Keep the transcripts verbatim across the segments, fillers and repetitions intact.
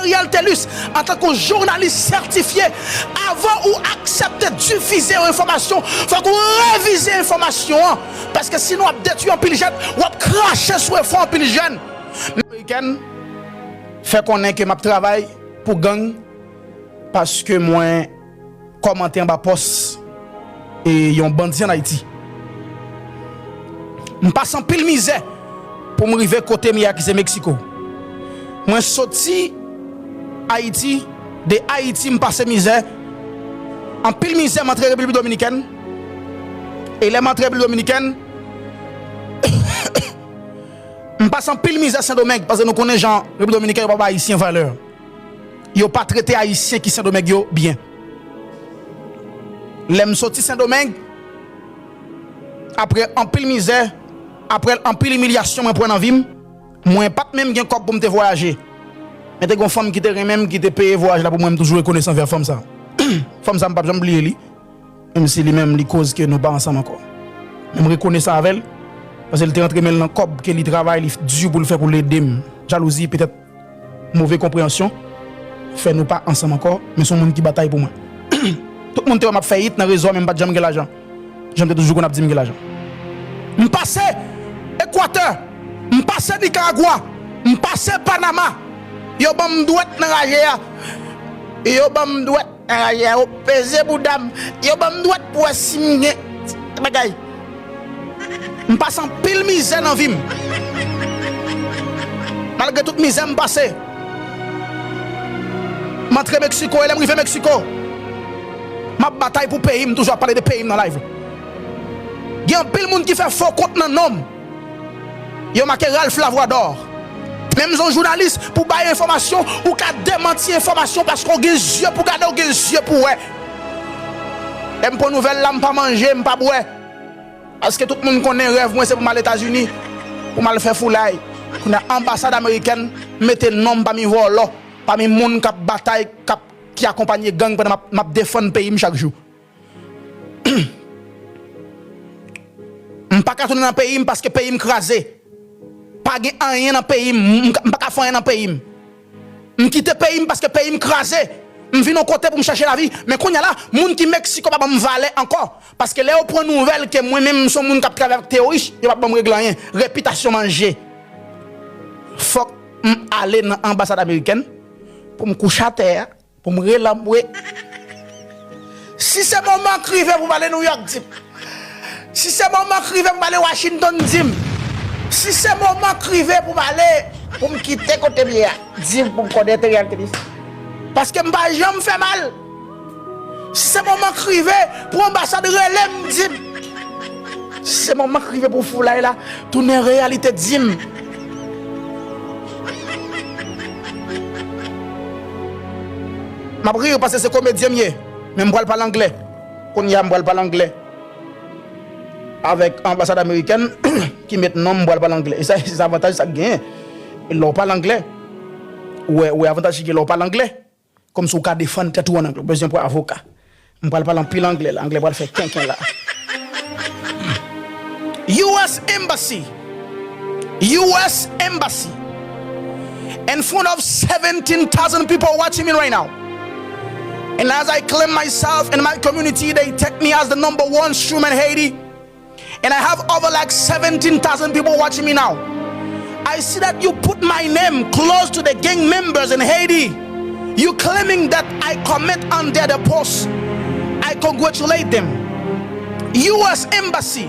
Ariel Thelus, antanke jounalis sètifye, avan ou aksepte difize yon enfòmasyon, fòk ou revize enfòmasyon an. Paske sinon, w ap detwi anpil jèn, w ap krache sou efò anpil jèn. Amerikèn fè konnen ke m ap travay pou gang paske mwen kòmante anba pòs e yon bandi ann Ayiti. M pase anpil mizè pou m rive kote m ye a ki se Meksiko. Mwen soti Ayiti, de Ayiti m pase mizè, anpil mizè m antre Repiblik Dominikèn. E lè m antre Repiblik Dominikèn, m pase anpil mizè Sendomeng, paske nou konnen jan Repiblik Dominikèn yo pa bay Ayisyen valè. Yo pa trete Ayisyen ki Sendomeng yo byen. Lè m soti Sendomeng, apre anpil mizè, apre anpil imilyasyon mwen pran nan vi m, mwen pa t menm gen kòb pou m te vwayaje. Men te gen yon fanm ki te renmen m, ki te peye vwayaj la pou mwen, m toujou rekonesan anvè fanm sa. Fanm sa, m p ap janm bliye li. Menm si li menm, li koz ke nou pa ansanm ankò. Men m rekonesan avè l, paske l te rantre men l nan kòb ke li travay, li di pou l fè pou l ede m. Jalouzi, petèt, move konpreyansyon fè nou pa ansanm ankò, men se yon moun ki batay pou mwen. Tout moun te wè m ap fè it nan rezo a, men m pa t janm gen lajan. Jan m te toujou konn ap di m gen lajan. M pase Ekwatè, m pase Nikaragwa, m pase Panama. Yo ban m dwèt nan raje a. Yo ban m dwèt nan raje a. Yo peze bouda m. Yo ban m dwèt pou wè si m gen bagay. M pase anpil mizè nan vi m. Malgre tout mizè m pase, m antre Meksiko, e lè m rive Meksiko, m ap batay pou peyi m, toujou ap pale de peyi m nan live. Gen anpil moun ki fè fo kont nan non m. Yo make Ralph Lavoidor. Menm jan w jounalis, pou bay enfòmasyon, ou ka demanti enfòmasyon paske w gen zye pou gade, w gen zye pou wè. Lè m pran nouvèl la, m pa manje, m pa bwè. Paske tout moun konnen rèv mwen se pou m al Etazini, pou m al fè foulay. Kounye a, anbasad amerikèn mete non m pami vòlò, pami moun k ap batay, k ap, ki akonpanye gang pandan m ap, m ap defann peyi m chak jou. M pa ka tounen nan peyi m paske peyi m kraze. Pa gen anyen nan peyi m. M, m, m pa ka fè anyen nan peyi m. M kite peyi m paske peyi m kraze. M vin yon kote pou m chèche lavi. Men kounye a la, moun ki Meksiko pa ban m valè ankò. Paske lè yo pran nouvèl ke mwen menm m se yon moun k ap travay avèk teworis, yo p ap ban m regle anyen. Repitasyon manje. Fòk m ale nan anbasad amerikèn pou m kouche atè a. Pou m rele anmwe. Si se moman k rive pou m ale Nouyòk, di m. Si se moman k rive pou m ale Washington, di m. Si se moman k rive pou m ale, pou m kite kote m ye a, di m pou m konnen te reyalite li. Paske m pa janm fè mal. Si se moman k rive pou anbasad rele m, di m. Si se moman k rive pou foulay la tounen reyalite, di m. M ap ri paske se komedyen m ye, men m pral pale anglè. Kounye a, m pral pale anglè avèk anbasad amerikèn ki met non m, m pral pale anglè. E sa, se avantaj sa k genyen. E lè w pale anglè, ou wè, ou wè avantaj ki gen lè w pale anglè. Kòmsi w ka defann tèt ou an anglè. Ou bezwen pran avoka. M pral pale anpil anglè la. Anglè pral fè kenken la. U S Embassy. U S Embassy. In front of seventeen thousand people watching me right now. And as I claim myself and my community, they take me as the number one streamer in Haiti. And I have over like seventeen thousand people watching me now. I see that you put my name close to the gang members in Haiti. You claiming that I comment under the post. I congratulate them. U S Embassy,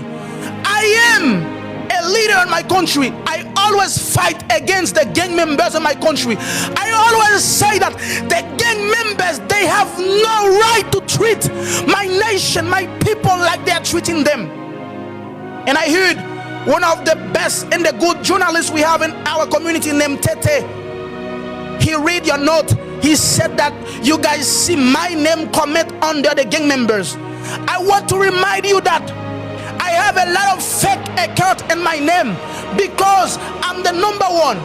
I am a leader in my country. I always fight against the gang members in my country. I always say that the gang members, they have no right to treat my nation, my people like they are treating them. And I heard one of the best and the good journalists we have in our community named Tete. He read your note. He said that you guys see my name comment under the gang members. I want to remind you that I have a lot of fake account in my name because I'm the number one.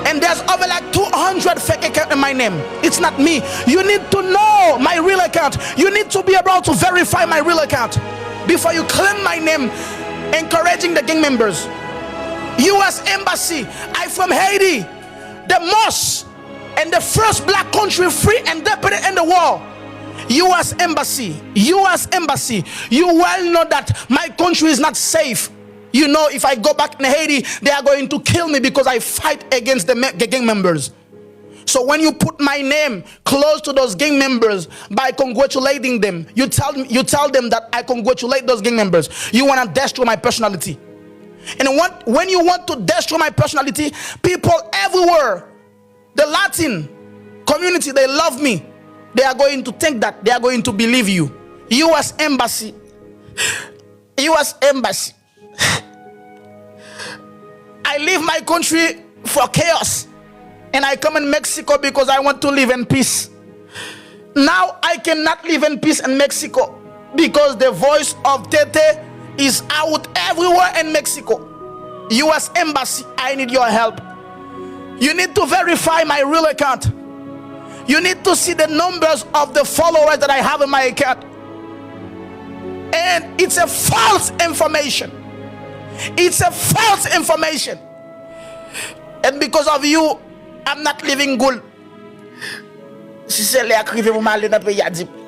And there's over like two hundred fake account in my name. It's not me. You need to know my real account. You need to be able to verify my real account before you claim my name encouraging the gang members. U S Embassy, I from Haiti. The most And the first black country free and independent in the world. U S Embassy, U S Embassy, you well know that my country is not safe. You know, if I go back in Haiti, they are going to kill me because I fight against the me- gang members. So when you put my name close to those gang members by congratulating them, you tell you tell them that I congratulate those gang members. You want to destroy my personality. And when, when you want to destroy my personality, people everywhere, the Latin community, they love me. They are going to think that, they are going to believe you. U S Embassy, U S Embassy, I leave my country for chaos, and I come in Mexico because I want to live in peace. Now I cannot live in peace in Mexico because the voice of Tete is out everywhere in Mexico. U S Embassy, I need your help. You need to verify my real account. You need to see the numbers of the followers that I have in my account. And it's a false information. It's a false information. And because of you, I'm not living good. Si se lè a k rive pou m ale nan peyi a, di m.